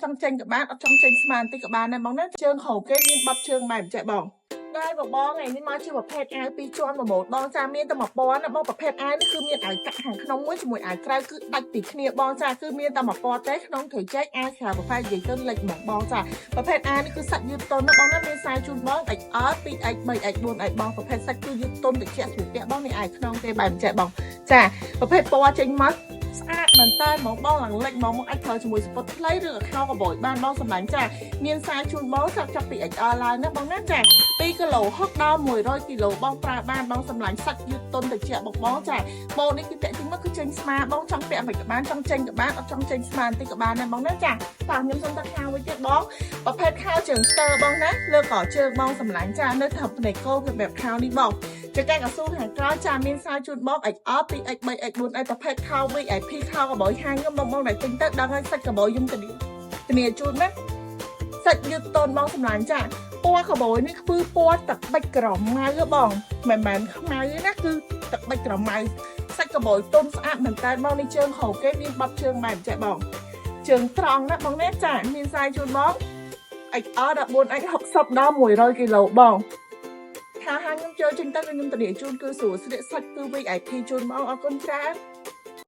ចង់ចេញក៏បានអត់ចង់ចេញស្មានតិចក៏បានដែរបងណាជើងក្រោមគេមានបត់ជើងបែបចេះបងដែរបងបងថ្ងៃនេះមកជាប្រភេទអាវពីរជាន់ប្រម៉ូតបងចាមានតែ1000ណាបងប្រភេទអាវនេះគឺមានអាវកាក់ខាងក្នុងមួយជាមួយអាវក្រៅគឺដាច់ពីគ្នាបងចាគឺមានតែ1000ទេក្នុងត្រូវចែកអាវក្រៅប្រភេទនិយាយទៅលិចហ្មងបងចាប្រភេទអាវនេះគឺសាច់យឺតទន់ណាបងណាមានខ្សែជូនបង XL 2X 3X 4X បងប្រភេទសាច់គឺយឺតទន់តិចស្រួលពាក់បងនេះអាវក្នុងទេបែបចេះបងចាប្រភេទពណ៌ចេញមកស្អាតមែនតើហ្មងបងឡើងលិចហ្មងមកអាចប្រើជាមួយស្ពតខ្លីឬក៏ខោកបោយបានបងសម្លាញ់ចាមានខ្សែជូនបងចាប់ចាប់ពី XL ឡើងណាបងណាចា2គីឡូ6ដល់100គីឡូបងប្រើបានបងសម្លាញ់សាច់យឺតទន់តិចបងបងចាបងនេះគឺពាក់ទីមកគឺចេញស្មាបងចង់ពាក់មិនក៏បានចង់ចេញក៏បានអត់ចង់ចេញស្មាបន្តិចក៏បានដែរបងណាចាតោះខ្ញុំសុំទឹកខោមួយទៀតបងប្រភេទខោជើងស្ទើបងណាលើកជើងបងសម្លាញ់ចានៅថាភ្នែកគោគឺបែបខោនេះបងចកែកស៊ូខាងក្រោយចាមានខ្សែជូនបង XR 2X 3X 4X ប្រភេទខោ VIP ខោកបោយហាងខ្ញុំបងបងដែលទិញទៅដឹងហើយសាច់កបោយខ្ញុំធានាធានាជូនណាសាច់យឺតតូនបងសម្លាញ់ចាពណ៌កបោយនេះគឺពណ៌ទឹកបិចក្រម៉ៅបងមិនមែនខ្មៅទេណាគឺទឹកបិចក្រម៉ៅសាច់កបោយទុំស្អាតមែនតើបងនេះជើងហូគេមានបត់ជើងបែបចេះបងជើងត្រង់ណាបងណាចាមានខ្សែជូនបង XR 14X 60ដល់100គីឡូបងថាហាខ្ញុំចូលចេញទៅខ្ញុំធានាជូនគឺស្រួលស្លៀកសាច់គឺ VIP ជូនបងអរគុណច្រើន។